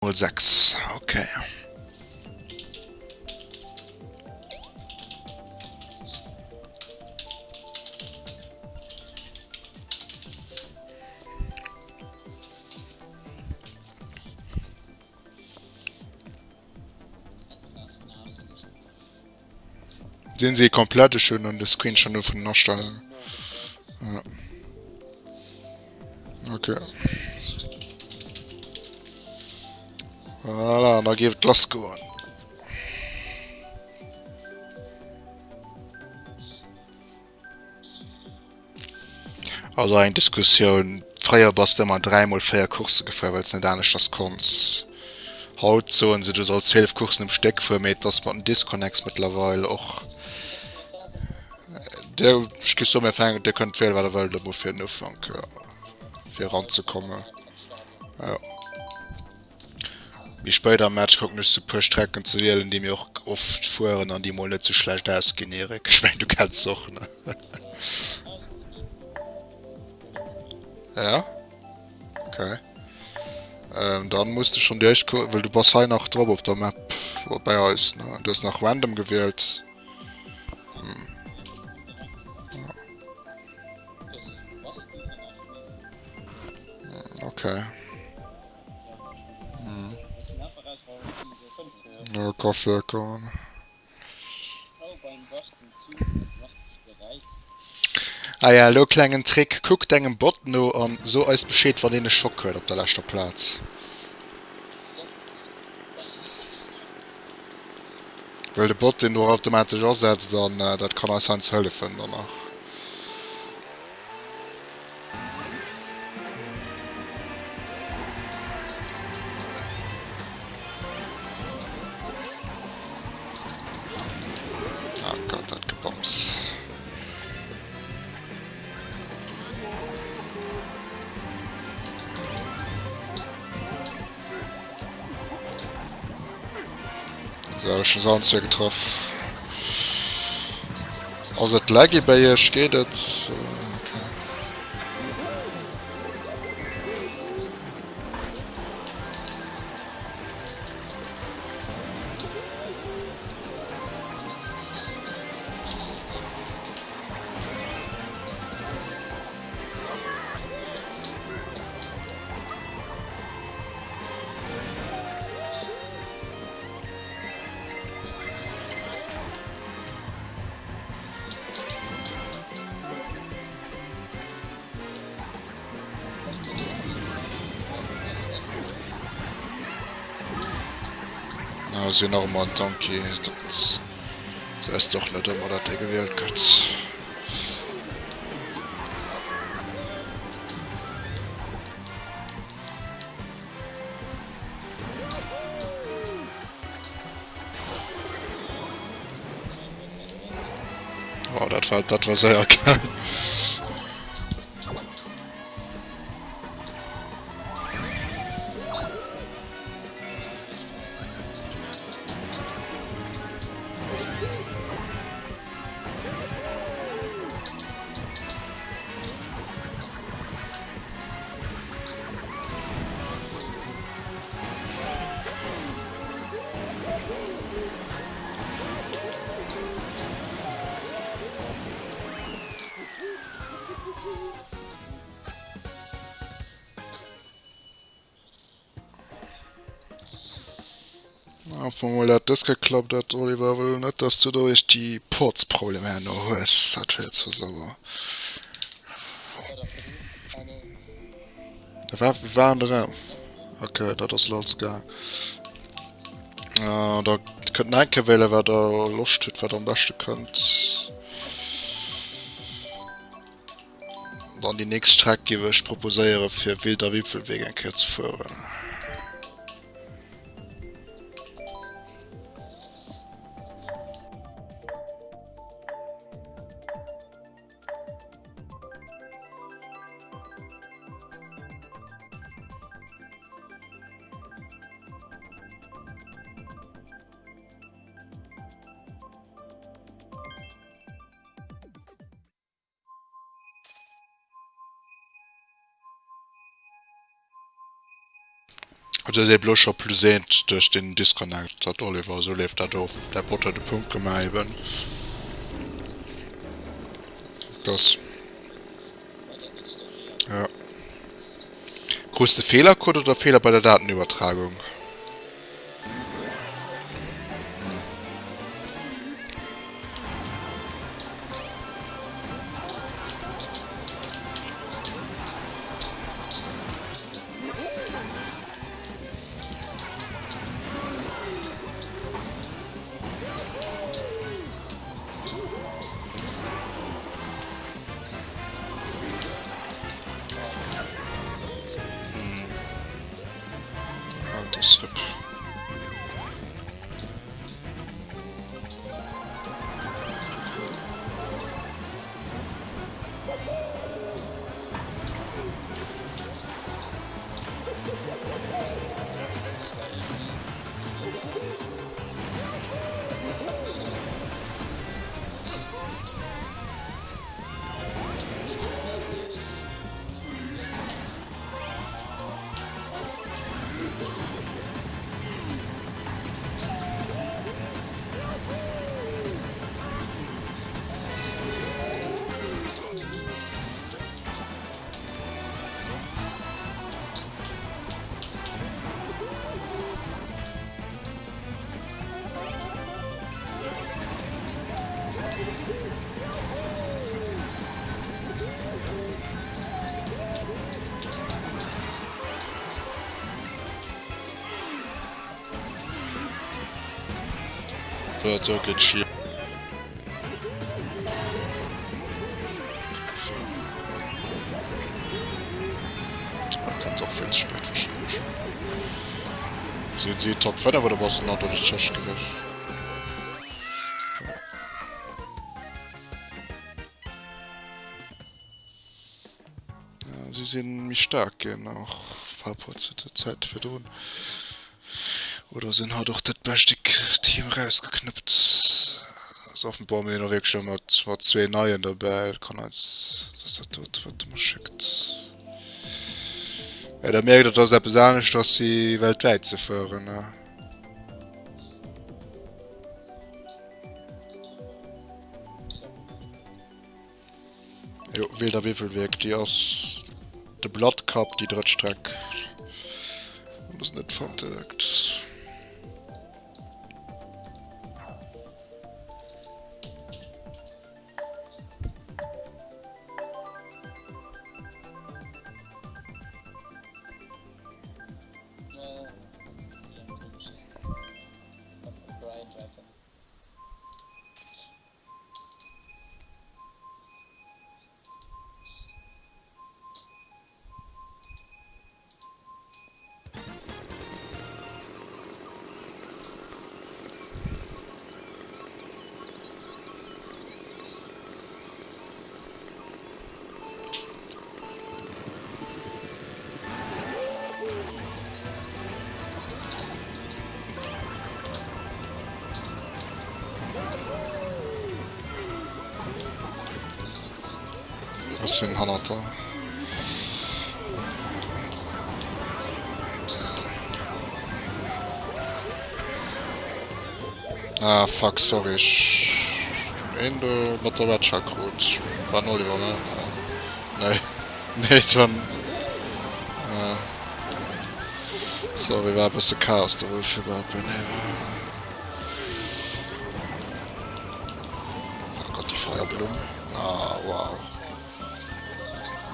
Mol 6, ok. Sinn se komplett? Ech hunn de Screenshot nur vun den Astellungen. Ja. Okay. Voilà, da geet et lass goen. Also eng Diskussioun, fréier bass de ëmmer 3 mol 4 Coursse gefuer, well s net aneschters konns. Haut soen se, du solls 12 Courssen um Stéck fueren, mee et ass mat den Disconnects mëttlerweil och, Dir, ech géif soen, mir fänken, Dir kënnt wielen, wat der wëllt, emol fir den Ufank, fir eranzekommen. Jo. Méi spéit am Match kucken ech sou puer Strecken ze wielen, déi mir och oft fueren an déi mol net sou schlecht ausginn, Erik. Ech mengen du kenns se och, ne? Ja? Okay. Ähm, dann muss du schon déi éischt Course, well du bass hei nach drop op der Map bei eis, ne? Du hues nach random gewielt. Hm. Okay. Ja, Kaffee kann. Ah ja, elo klengen Trick, kuck dengem Bot no an so eis Bescheed wann deen e Schock huet op der leschter Plaz. Well de Bot deen do automatesch asetzt an dat kann eis heiansdo hëllefen dann nach. Ah Gott, dat Gebams. So, schon so zwee getroff. Ass et laggy bei iech? Geet et? Okay. Ah, si hunn nach ëmmer en Donkey. Dat ass doch net ëmmer, dat dee gewielt gëtt. Oh, dat war, dat war séier gell. Hoffen wir mal, dat dës geklappt huet, Oliver. Well net, dass du do echt déi Portsproblemer herno hues. Dat wär zwar sauer. War, war an de Raum. Okay, dat ass elo alles gaang. Äh, da kënnt nach eng Kéier wählen, wat der Loscht hutt, wat am beschte kënnt. Dann déi nächst Streck géif ech proposéieren, fir Wilder Wipfelweg eng Kéier ze fueren. Also ass eben lo scho plus eent duerch den Disconnect, dat Oliver, esou leeft dat of. Däi Bot huet e Punkt gemaach eben. Das. Ja. Krus de Fehlercode oder Fehler bei der Datenübertragung? Hm. Ah, das RIP. Dat geet schief. Kënnt och vill ze spéit wahrscheinlech. Sinn si Top 5 oder bass de nach do dertëscht gewiescht? Si sinn méi staark ginn och par rapport zu der Zäit virdrun. Oder se hunn haut och dat beschte Team erausgeknëppt. Ass offenbar mir hunn och wierklech elo mat mat zwee Neien dobäi. Dat kann eis dass dat dote wat de mer schéckt. Ja da mierkt der, et ass eppes aneschters wéi weltwäit ze fueren ne. Jo, Wilder Wiwwelwierk, déi ass de Blood Cup, déi drëtt Streck. Muss net fonnt direkt. Ech sinn hannert der. Ah fuck, sorry, ech hunn een do mat der Wetcher krut. War den Oliver, ne? Nee, nee, et war. Ah. Sorry, war e bësse Chaos do wou ech fir bal benee war. Oh Gott, déi Feierblumm. Ah, wow.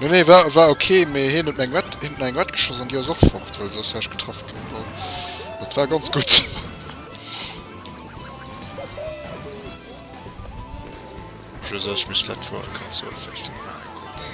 Nee, nee, war, war okay, mee hien huet mir eng Wett, hinten eng Wett geschoss an déi ass och fort, well se ass vläicht getraff ginn. Lol. Dat war ganz gutt. Just ech misst vläicht fueren, kannst du fixen. Mein Gott.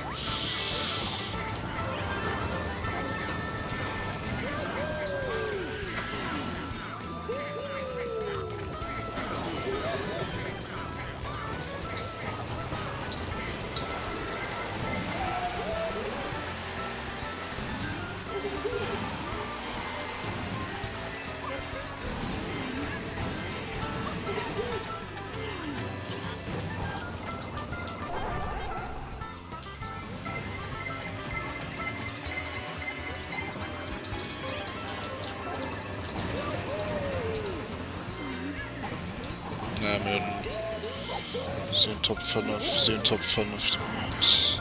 Ne, mir hunn si hunn Top 5, si hunn Top 5 de Moment.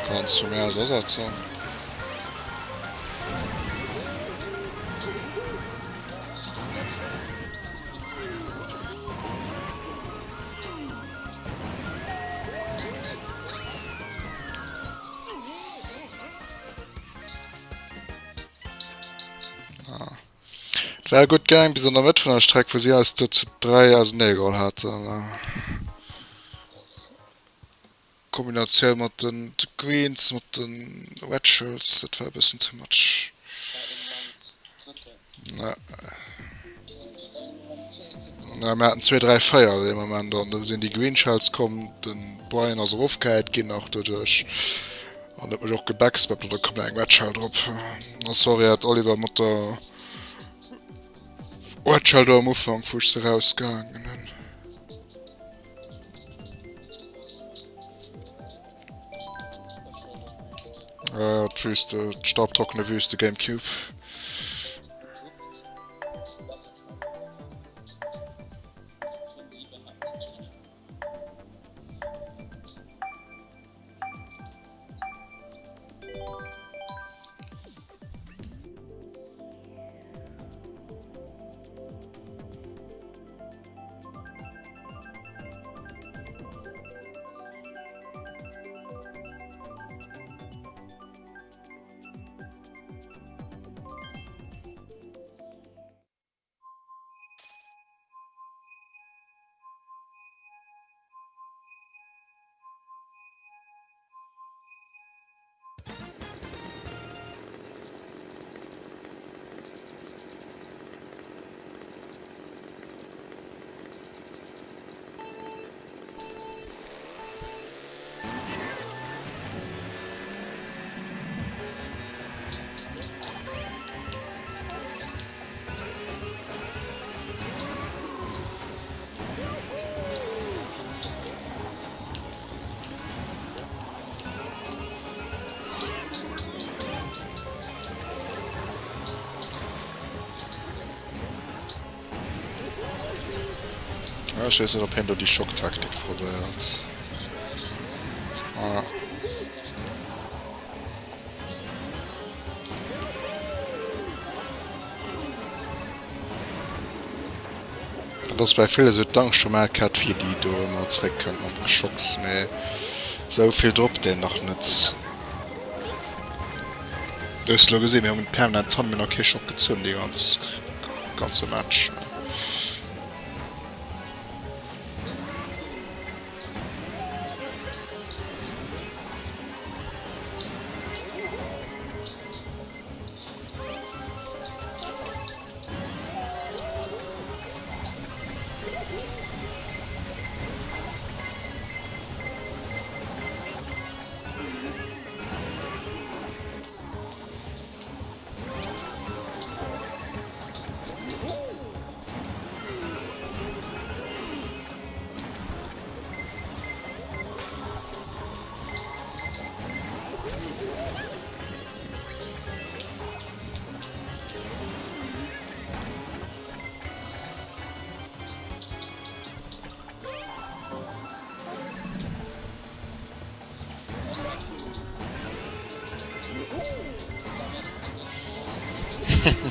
Kanns du mir aus ersetzen? Et war gutt gaang bis an der Mëtt vun der Streck, wou si eis do zu 3 auseneegeholl haten. Kombinatioun mat den Greens, mat den Red Shells, dat war e bëssen too much. Na, mir haten 2, 3, 4 dee Moment an da sinn déi Green Shells komm, den Brian ass erofgehäit ginn nach doduerch an huet mech och gebackspappt an da koum nach eng Red Shell drop. A sorry hat Oliver mat der Red Shell do am Ufank, wou ech se rausgehaangen hunn. Äh, d'Wüste, d'staubtrockene Wüste Gamecube. Ech weess net op hien do déi Schocktaktik probéiert. Ah. Dat ass bei ville sou d'Angscht vum Arcade wéi déi do ëmmer zréck kënnt mat de Schocks, mee sou vill droppt deen nach net. Du hues elo gesinn, mir hunn permanent d'Hand, mir hunn nach kee Schock gezunn dee ganz ganze Match.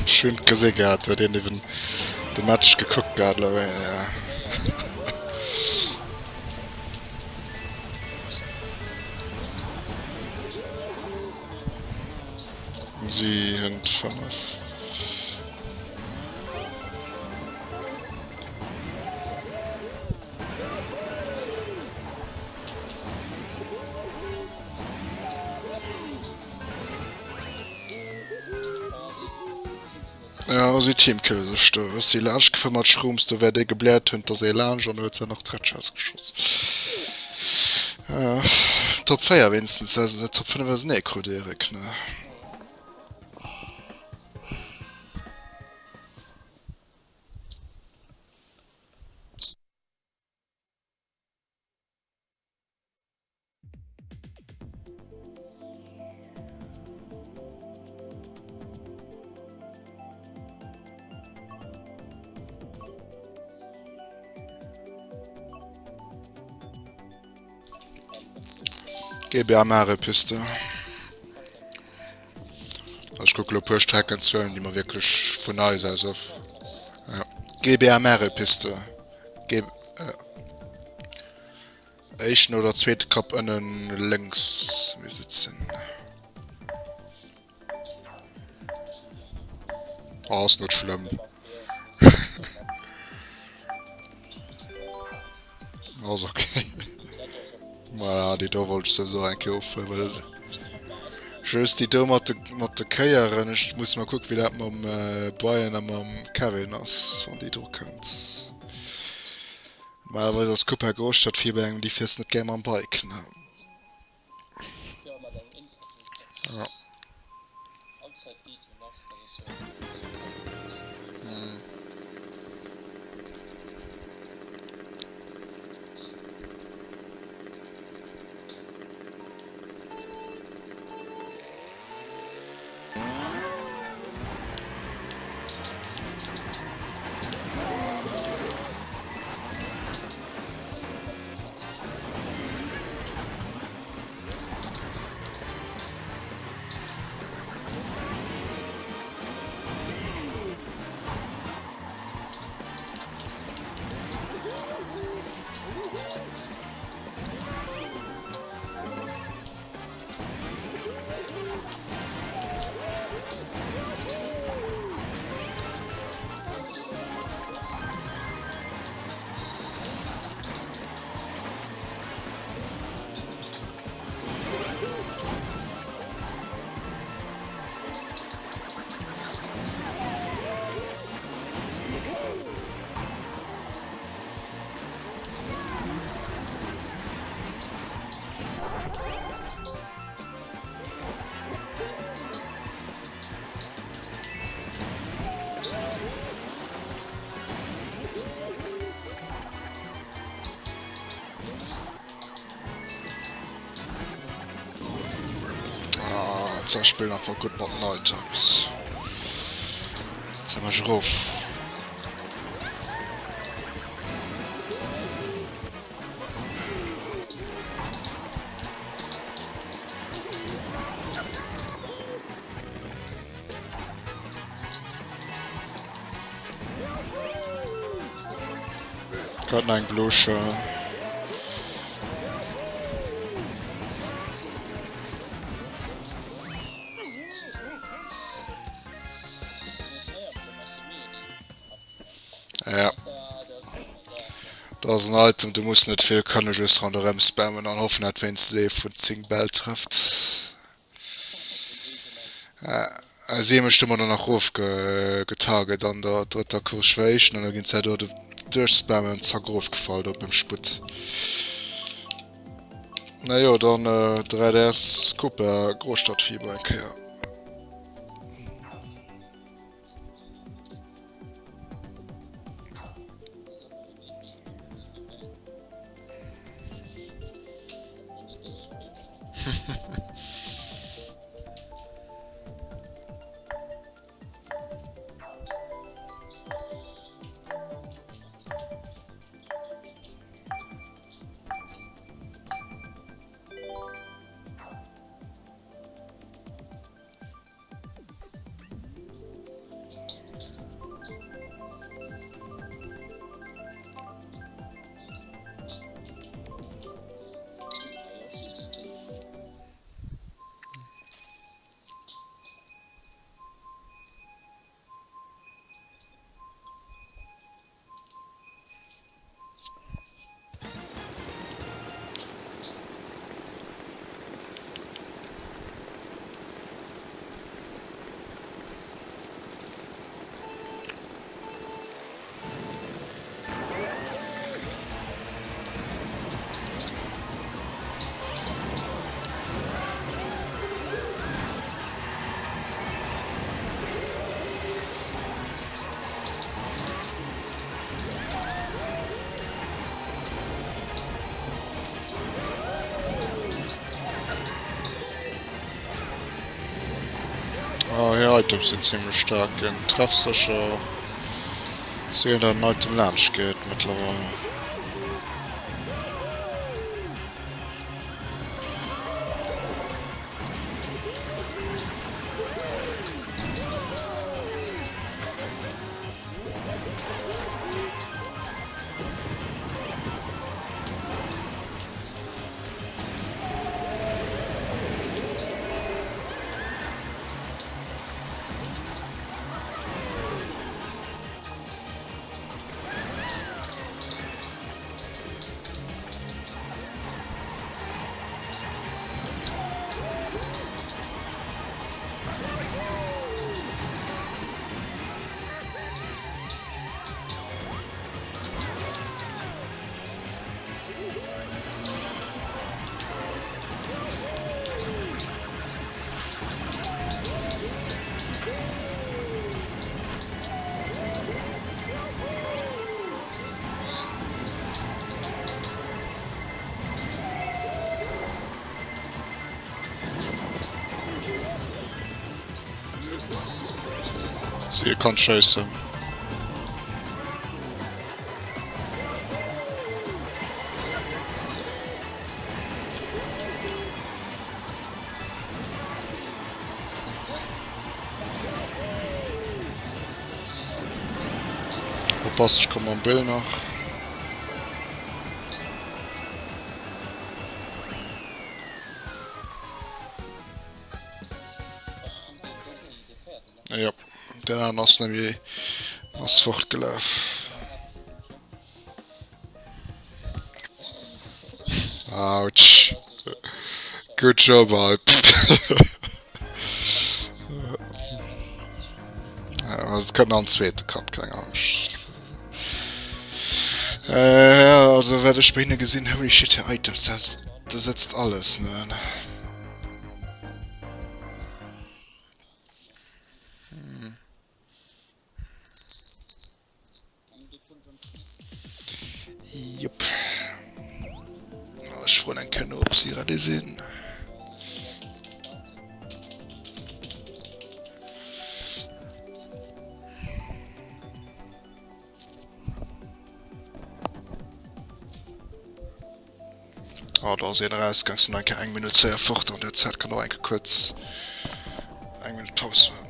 Ech hunn gesi gehat, huet een eben de Match gekuckt gehat elo. Si hunn 5. Ja, si teamkille sech do. Ech si laanscht gefuer mat Shrooms, do wär dee gebläert hunn, dass ee laanscht an huet se nach d'Rätsch ausgeschoss. Ja, Top 4 wéinstens, also Top 5 ausenee krut, Erik, ne? GBA Mare Piste. Also ech kucke lo puer Streckenzuelen, déi mer wierklech vun eis aus of. Ja. GBA Mare Piste. G äh. Éischten oder zweete Kapp ënnen lénks mir sitzen. Oh, ass net schlëmm. Ass okay. Voilà, déi do wollt ech souwisou eng Kéier offueren, well just déi do mat de, mat de Kéieren, ech muss mal kucken, wéi dat mam äh, Brian a mam Kevin ass, wann déi dru kënnt. Normalerweis ass Coupe Großstadt vir bei engem, déi fiers net gär mam Bike, ne? Ja. Hm. Ah, zerspillen einfach gutt mat den Items. Jetzt haben wir erof. Grad nach eng blo Schal. Ja. Dat ass en Item, du muss net vill kënnen, just ronderëm spammen an hoffen, dat wéinstens ee vun 10 Bäll trëfft. Si hu mech domadder nach rofgetarget an der drëtter Course schwéisch an da ginn se do duerchspammen, zack erofgefall do beim Sputt. Na jo, dann 3DS Cooper Großstadtfieber eng Kéier. Oh, hir Items sinn zimmlech staark ginn. Treffsécher. Seelen dat en Item laanscht geet mëttlerweil. Si kann schéissen. Oppass, ech komm mam Bill nach. Jo, den aneren ass nemmi ass fortgelaf. Autsch. Good job, Alp. Ja, es kënnt nach en zweete Cup, keng Angscht. Äh, also wat ech bei hinne gesinn, holy shit, hir Items, das, da sëtzt alles, ne? Jupp. Ech froen eng Kéier no, ob si ready sinn. Oh, do ass een erausgaang, sinn eng Kéier eng Minutt séier fort. An der Zäit kann och eng Kéier kuerz eng Minutt Paus maachen.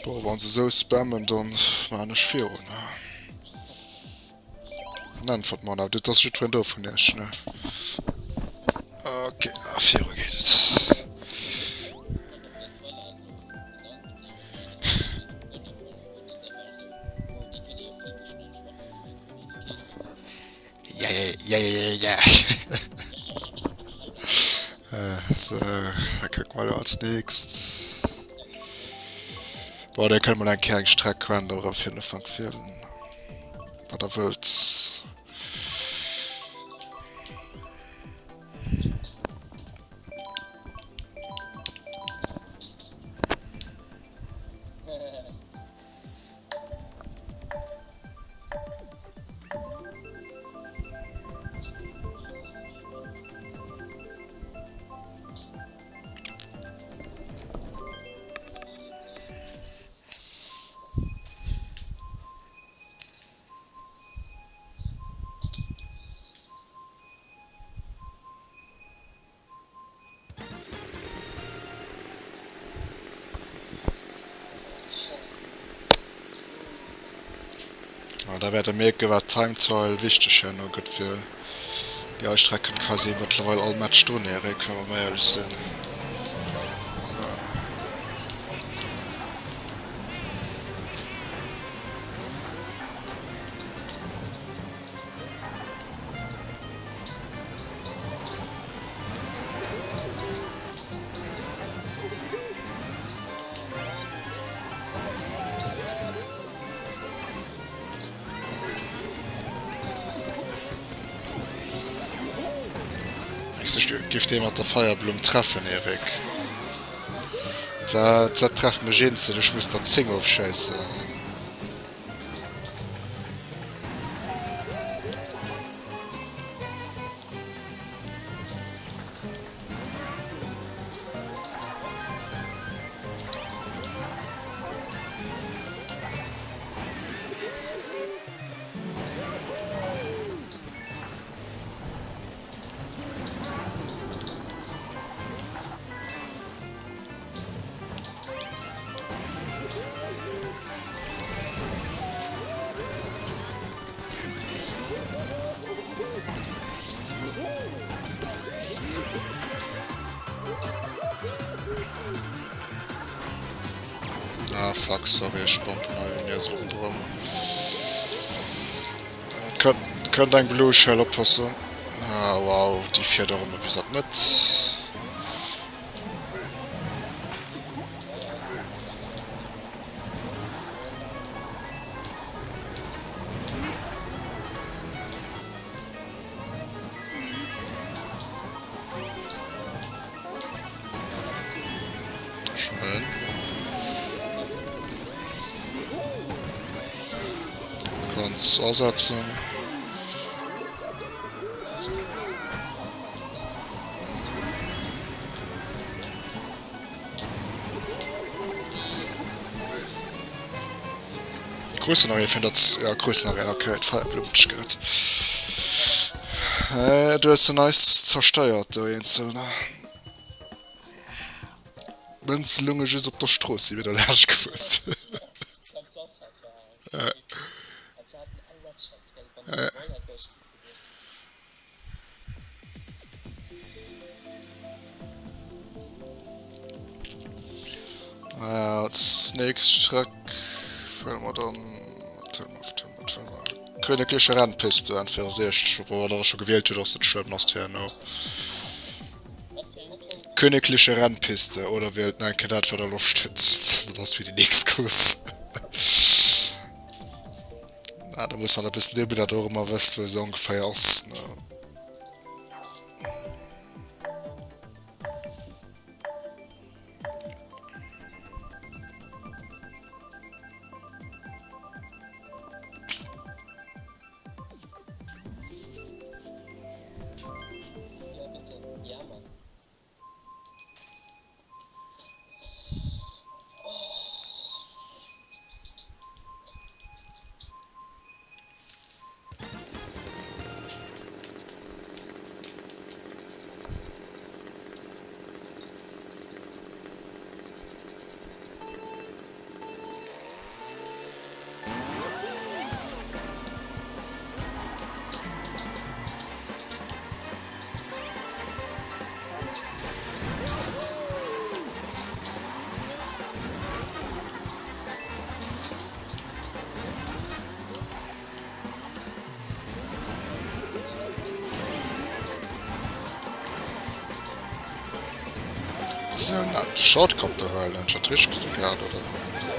Boah, wann se sou spammen, dann maan ech virun. Äntwert mer awer, dat ass jiddwereen do vun iech, ne? Ok, a viru geet et. Ja, ja, ja, ja, ja. Sou, da kucke mer elo als nächst. Boah, da kënne mer eng Kéier eng Streck random erëm fir den Ufank wielen. Wat der wëllt. Da wäert der mierken, wat Time Trial wichteg herno gëtt fir déi eischt Streck. Kënnt quasi mëttlerweil all Match drun, Eric, wa mer mol éierlech sinn. Giff dee mat der Feierblumm treffen, Eric? Dat trefft mech eenzel, ech muss der 10 ofschéissen. Ah fuck, sorry, ech pompen hei un jetzt ronderëm. Et kënnt eng Blue Shell, oppassen. Ah wow, déi fiert och ëmmer bis an d'Mëtt. Schnell. Kannst ersetzen. Grüße nach fir dat ja, Grüße nach okay, d'Feierblumm huet dech gerett. Äh, du hues se neis zersteiert do eenzelner. D'Mënze lunge just op der Strooss, si wieder laanscht gefuer. Äh. Äh. Als nächst Streck wëlle mer dann Königliche Rennpiste an 64 wo der schon gewielt huet ass net schlëmm ass fir no Königliche Rennpiste oder wielt enke dat wat der Loscht huet dat ass fir déi nächst Course. Ah, da muss man e bëssen duebel dat och ëmmer wësst, wou se ongeféier ass. Ne? Ja, bitte. Ja, Mann. So, na, de Shortcut do huelen, hunn ech dat richteg gesi gehat, oder? Ja.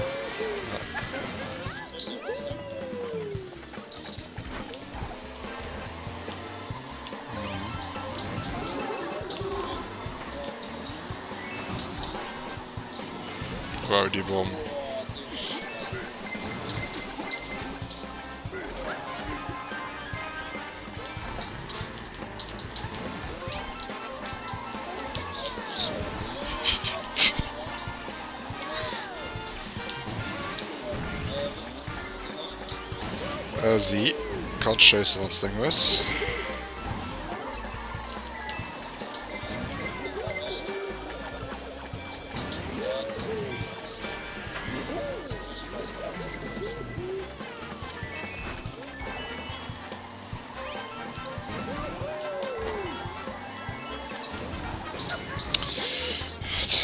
Wow, déi Bomm. Äh, si kann schéissen, wann s de eng hues.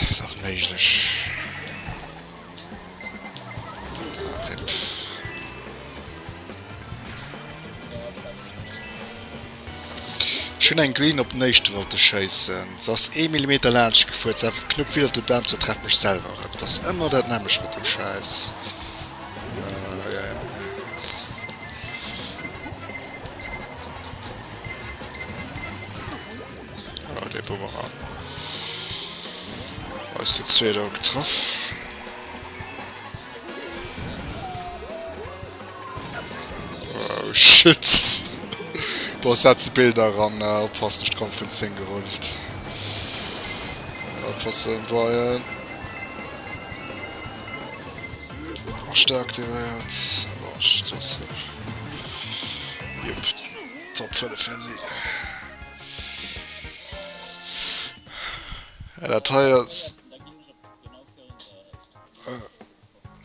Dat ass méiglech. Rip. Ech hunn eng Green op den éischte wollte schéissen. Se ass ee Millimeter laanscht gefuer, se awer knupp widder de Bam, se trefft mech selwer erëm. Et ass ëmmer dat nämmlecht mat dem Schäiss. Oh, dee Bumerang. Eis zu zweet och getraff. Oh shit. Boah, setze Bilder ran, äh, oppassen, ich komm vun 10 gerullt. Oppassen, Brian. Machte aktivéiert. Boah, shit, was Jupp, Top 5 fir si. Ja, dat hei ass...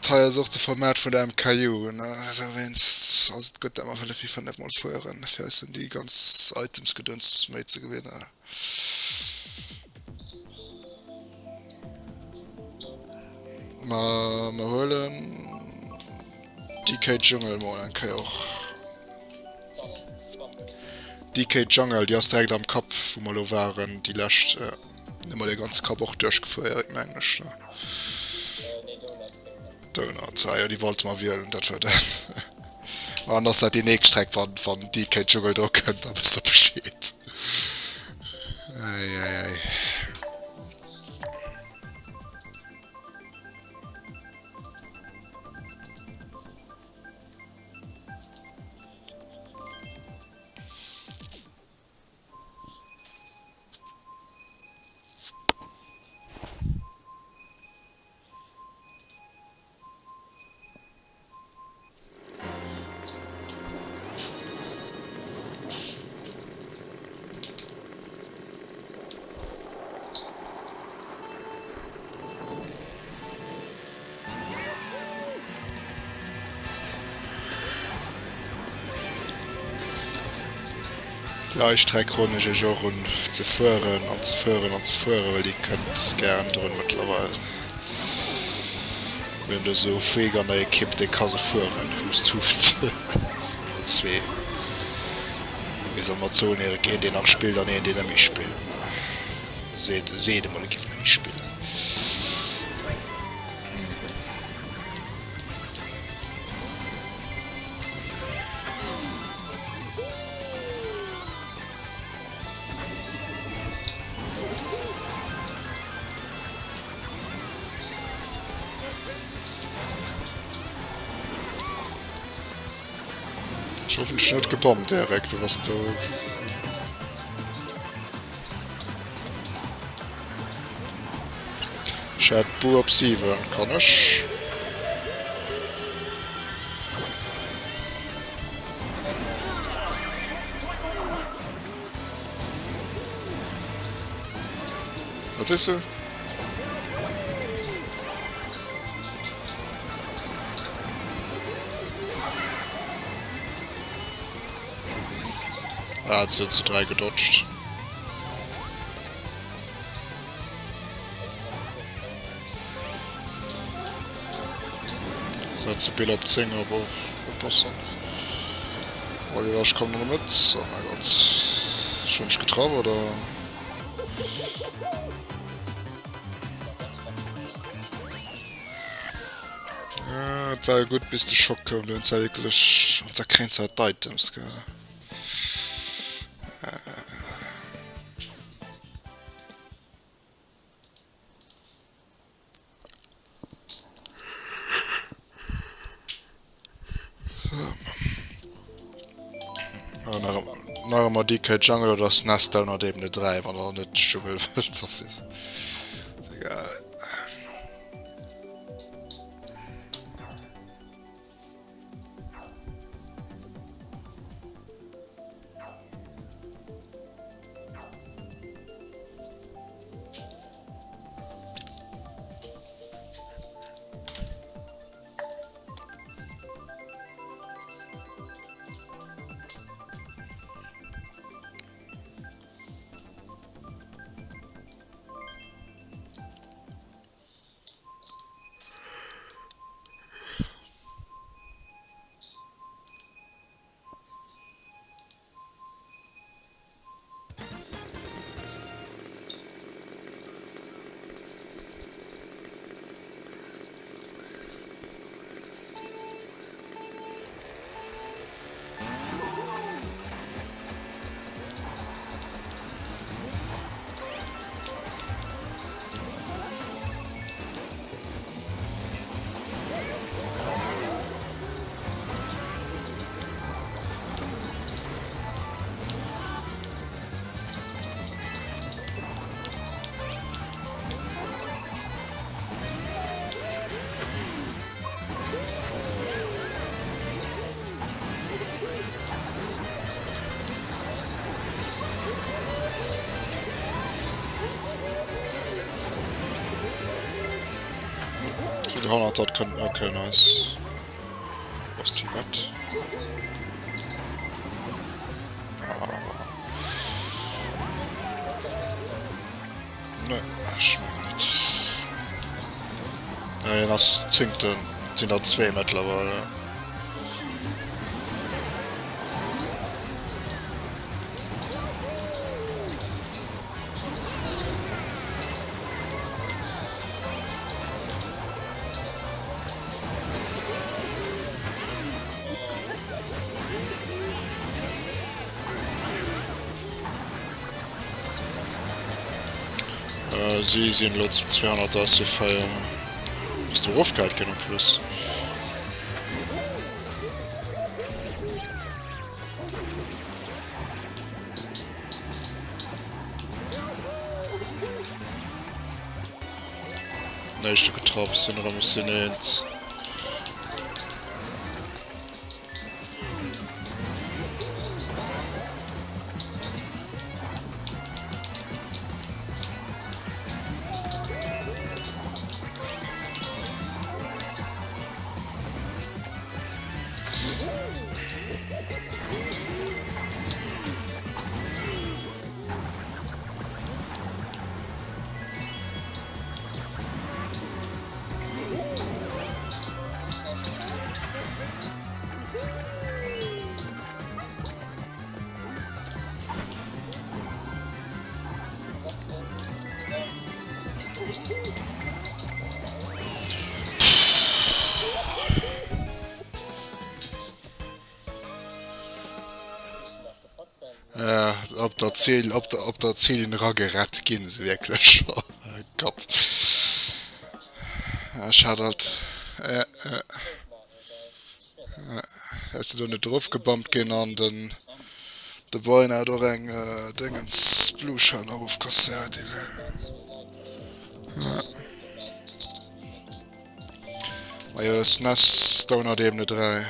Dat hei ass och de Format vun der MKU, ne? Dowéinst ass et gutt, dat mer wëlle FIFA net mol fueren, fir eis un déi ganz Items-Gedöns méi ze gewinnen. Ma mer huelen DK Jungle mol eng Kéier och. DK Jungle, déi ass direkt am Kapp, wou mer elo waren, déi lescht. Hu mer dee ganze Kapp och duerchgefuer, Eric, mengen ech, ne? Donut, ah jo, déi wollte mer wielen, dat war dat. An ass dat déi nächst Streck, wann, wann DK Jungle dru kënnt, da wësst der Bescheed. Ei, ei, ei. Déi Streck roden ech iech och un ze fueren an ze fueren an ze fueren, well dir kënnt gären drun mëttlerweil. Mir hunn do esou e Freak an der Ekipp, dee ka se fueren. Hust hust. Oder zwee. Wéi solle mer et soen, Eric? Een deen nach spillt an een deen net méi spillt. Seet seet emol e giff net méi spillen. Ech hoffen ech hun net gebommt Eric, du bass do. Ech hat Bu op 7, kann ech? Wat sees du? Ah, 10 zu 3 gedodged. Setze Bill op 10, aber oppassen. Oliver, ich komme noch mit. Oh mein Gott. Schon nicht getroffen, oder? Ah, et war gutt bis de Schock koum, du hunn se wierklech an der kréint se d'Items gell. Ah, nach, nach ëmmer DK Jungle oder SNES Download Ebene 3, wann der net Jungle wëllt, ass egal. Sou de 100 dat kënnt ok nice. Was die wat? Ah. Ne, ech mengen net. Ja, hien ass zéngten. Et sinn der zwee mëttlerweile. Si sinn elo zu 200 ass se feier. Ass do erofgehäit ginn en plus. Den éischte getraff, sinn erëm ech sinn eens. Op der Ziel, op der, op der Ziel eragerett ginn se wierklech. Oh Gott. Ech hat alt. Äh, äh. Ass du do net erofgebammt ginn an den de Boy hat och eng Déngens Blue Shell erofkasséiert. Ja. Majo SNES Donut Ebene 3.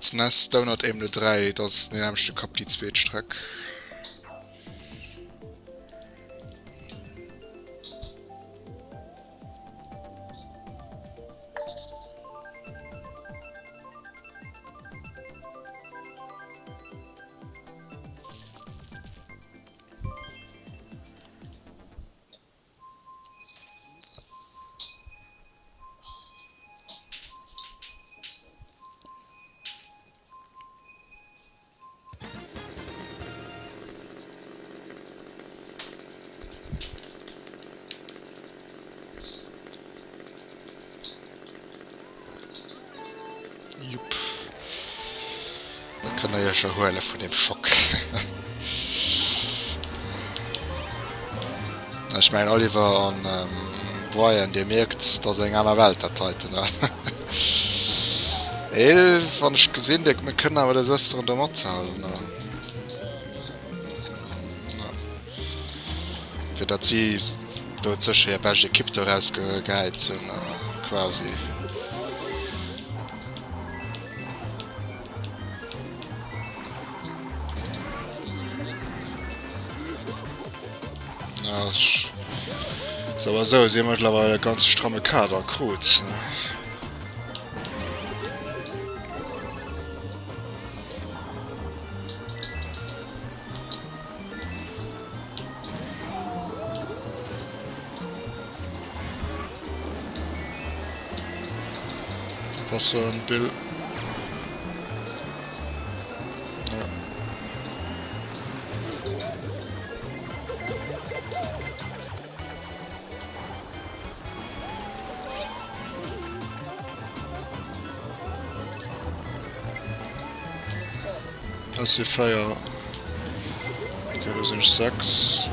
SNES Donut Ebene 3, dat ass den nämmlechte Kapp déi zweet Streck. Jupp. Da kënnt der iech erhuele vun deem Schock. Ech mengen Oliver an Brian, dir mierkt, dat ass eng aner Welt dat heiten. Ee wann ech gesinn, dir mir kënnen awer des Ëfteren do mathalen. Fir datt si do sécher hir bescht Ekipp do erausgehäit hunn quasi. Ass awer esou, si hu mëttlerweil e ganz stramme Kader krut. Oppassen, Bill. Ja. Das si 4. Okay, do sinn ech 6.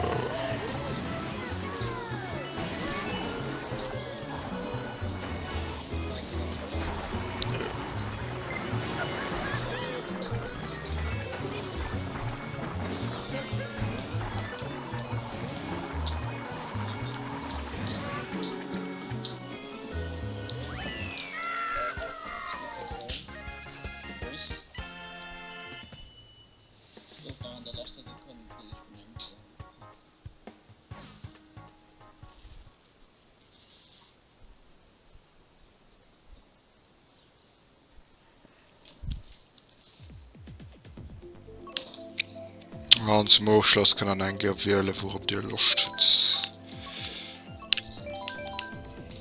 An zum Ofschloss kënnt der nach eng Kéier wielen, wourop dir Loscht hutt.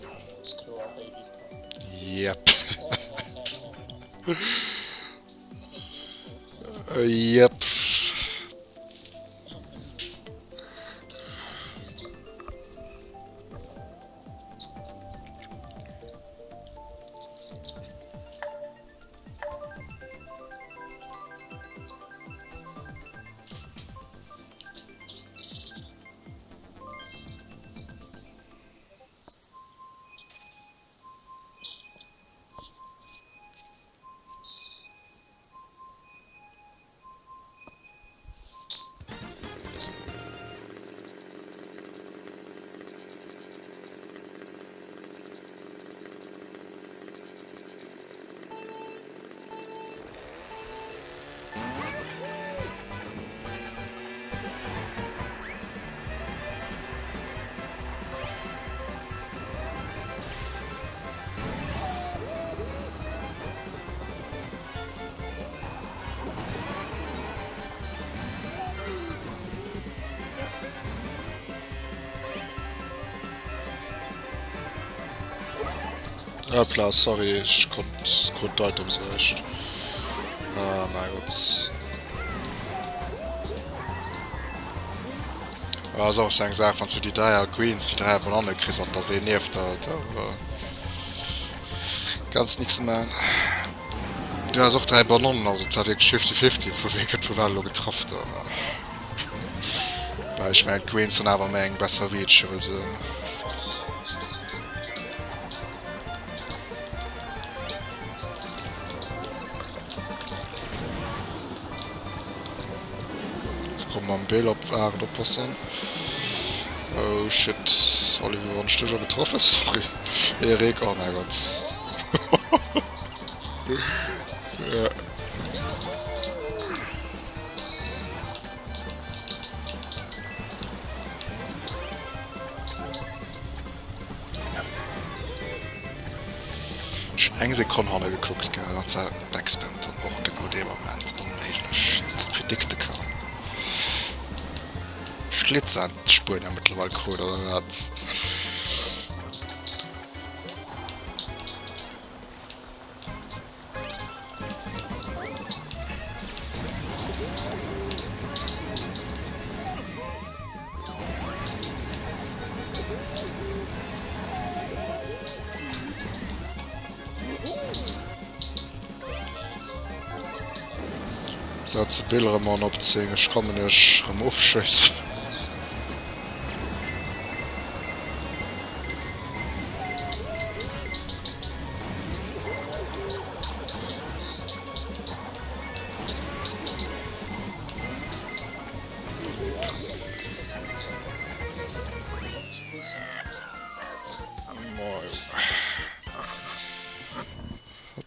Ganz kloer Babypop. Yep. Yep. Hoppla, sorry, ech konnt krut d'Items eréischt. Ah mäi Gott. Ah, ass och sou eng Saach, wann s du déi dräier Greens, déi dräier Bananne kriss an et ass een nieft der, da kanns nix man. Du has och 3 Banannen, also et war wierklech fifty fifty vu wee gëtt vu wat elo getraff do. Well ech mengen d'Greens hunn awer méi eng besser Reach, well se. Komm mam Bill op 8 oppassen. Oh shit, Oliver, wann ech dech awer getroffen, sorry. Erik, oh mäi Gott. Ja. Ech hunn eng Sekonn hanne gekuckt, gell, an zwar backspammt dann och genau dee Moment onméiglech ze predikte kann. Schlitz an d'Spuenier mëttlerweil krut, oder wat? Setze Bill erëm an op 10. Ech kommen iech erëm ofschéissen.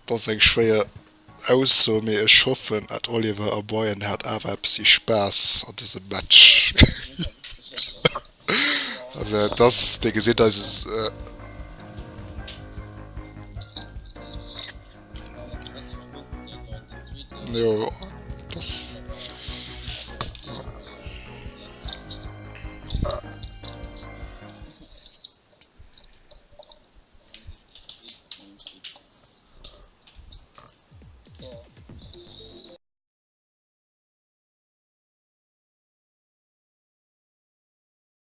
Dat ass eng schwéier Ausso, mee ech hoffen at Oliver a Brian hat awer eppesi Spaass an dësem Match. Also et ass, dir gesitt eise. Jo, et ass.